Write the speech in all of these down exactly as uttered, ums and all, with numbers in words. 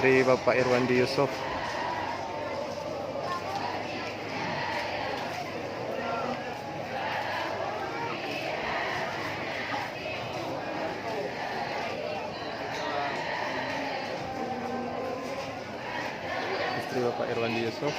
Dari Bapak Irwandi Yusuf. Istri Bapak Irwandi Yusuf.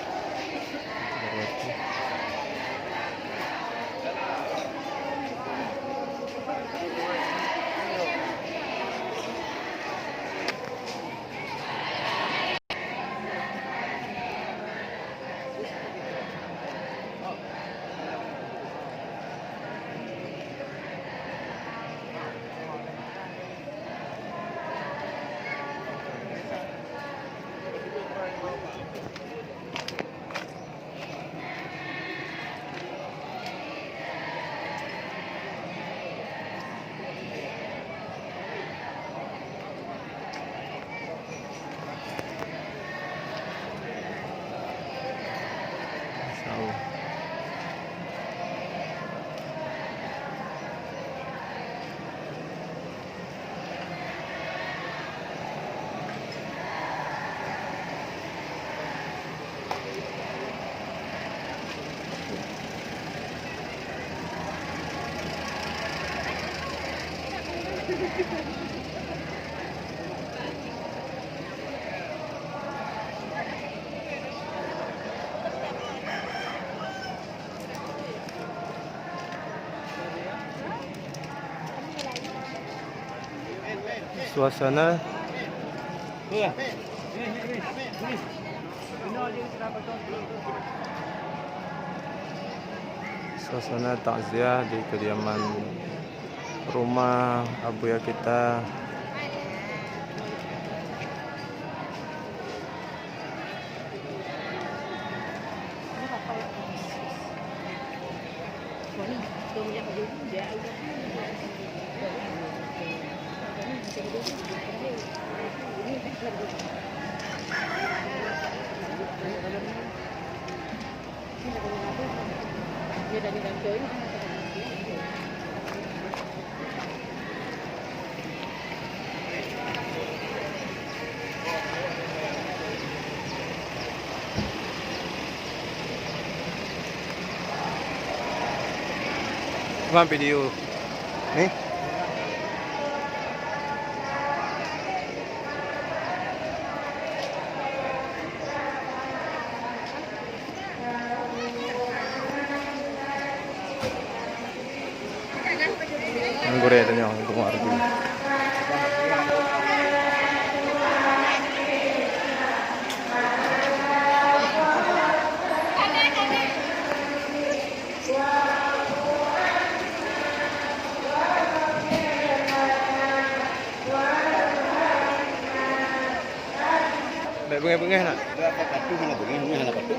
Suasana, suasana takziah di kediaman rumah Abuya kita. Bang, video ni. Nyan gurèe tanyoe, teungoh harbi. Bèk beungèh-beungèh nak. Bèk patuh hana beungèh, beungèh hana patuh.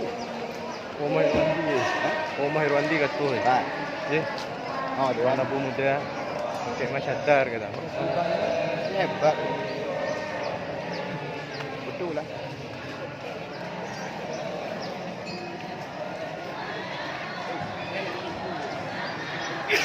Oh, Maher Wandi. Ha? Oh, Maher Wandi ka tuh. Ba. Eh. Oh, dia Wan Abu Muda. Cek Mas Syadar kata. Hebat. Betul lah.